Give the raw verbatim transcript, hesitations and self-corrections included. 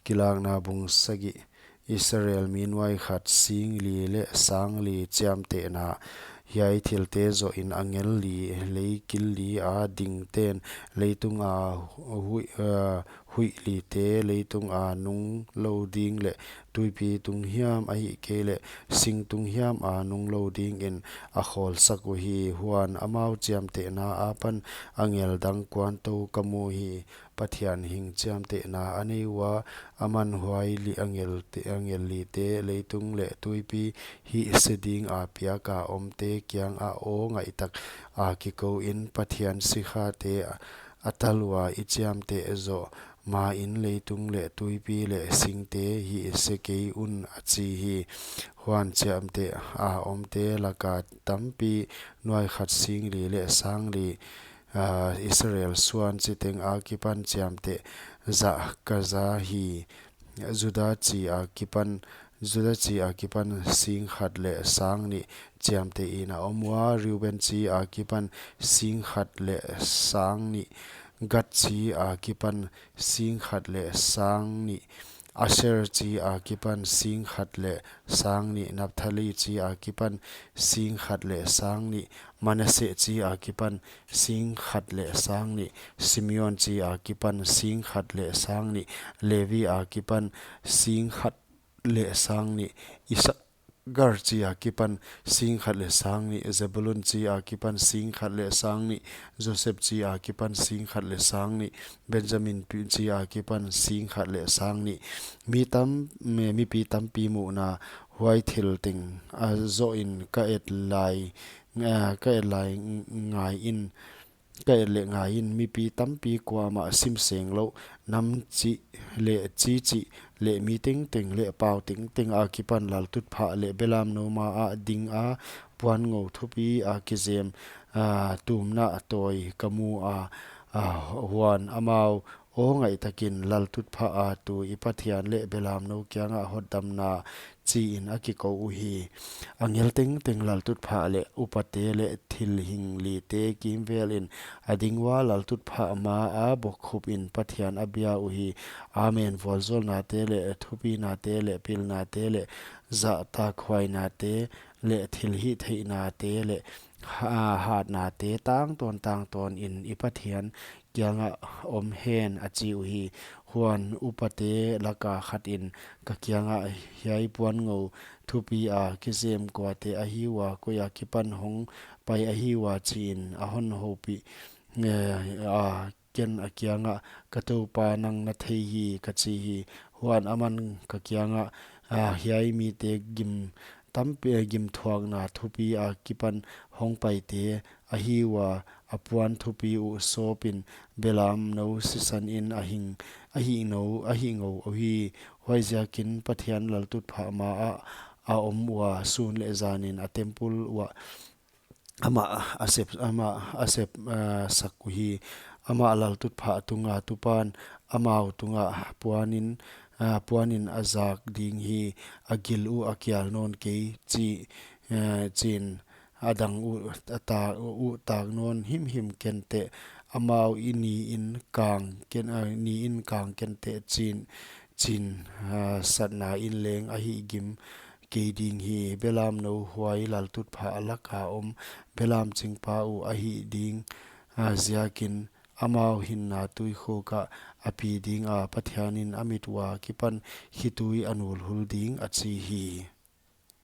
Kilakna bung sagih. Israel mi nuai khat sing li leh sang li chiamtehna. Hiai thilte zoh in angel li, lei kil li a dingte'n, leitung a huih, eh, huih lite, leitung a nung lou ding leh tuipi tung hiam ahihkeileh sing tung hiam a nung lou dingin a khawlsak uhi. Huan amau chiamtehna akipan angel dang kuantou ka mu hi. Pathian hing chiamtehna a nei ua, aman huai li angel te, angel lite, leitung leh tuipi hihse ding a piak a omte kiangah aw ngaihtak a kikou in, Pathian sikhate a tal ua i chiamteh zoh main leitung leh tuipi leh singte hihse kei un, a chi hi. Huan chiamteh a omte laka tampi nuai khat sing li leh sang li, ah, Israel suan chiteng akipan chiamteh zah ka za hi. Juda chi akipan, Juda chi akipan sing khat leh sang nih chiamteh in a om ua, Reuben chi akipan sing khat leh sang nih, Gad chi akipan sing khat leh sang nih, Aser chi akipan sing khat leh sang nih, Naphtali chi akipan sing khat leh sang nih, Manase chi akipan sing khat leh sang nih, Simeon chi akipan sing khat leh sang nih, Levi akipan sing khat leh sang nih, Isakar chi akipan sing khat leh sang nih, Zebulun chi akipan sing khat leh sang nih, Joseph chi akipan sing khat leh sang nih, Benjamin pi-, chi akipan sing khat leh sang nih. Mi tam, mi, mipi tampi muhna huai thil teng a zoh in ka et lai, ah, ka et lai ng-, ngai in, ka et leh ngai in, mipi tampi kuamah sim seng lou, nam chih leh chi chih leh mi tengteng leh pau tengteng akipan laltutphah leh belamnou ma ah ding a puan ngou thupi a kizem, ah, tumna tawi ka mu a, ah, huan amau aw ngaihtakin laltutphah a tu i Pathian leh belamnou kiangah hotdamna chi in a kikou uhi. Angel tengteng laltutphah leh upate leh thil hing lite kimvel in a ding ua, laltutphah ma a bokkhup in Pathian a bia uhi. Amen vualzawlnate leh thupinate leh pilnate leh zahtakhuainate leh thilhihtheihnate leh ha-, hatnate tangtawn tangtawn in i Pathian kiangah om hen, a chi uhi. Huan upate laka khat in ka kiangah, hiai puan ngou thupi a kizem kuate ahi ua, koi akipan hong pai ahi ua chi in a hon houpih, eh, a, ken a kiangah, ka Toupa, nang na thei hi, ka chi hi. Huan aman ka kiangah, ah, hiai mite gim tampi, gim thuakna thupi akipan hong paite ahi ua, a puan thupi uh sawp in belamnou sisan in a hing, a hih nou, a hih ngou uhi. Huaiziakin Pathian laltutphah ma ah a om ua, sun leh zan in a temple uah amah a sep, amah a sep, ah, sak uhi. Amah laltutphah tunga tupan amau tungah puan in, ah, puan in a zak ding hi, a gil uh a kial nawn kei chi, eh, chin, a dang uh a ta-, uh tak nawn himhim kenteh, amau i ni in kang ken, ah, ni in kang kenteh chin, chin, ah, satna in leng a hih gim kei ding hi. Belamnou huai laltutphah laka om belam chingpa uh a hih ding, ah, ziakin amau hinna tuikhuk ah a pi ding a, Pathian in a mit ua kipan khitui a nulhul ding, a chi hi.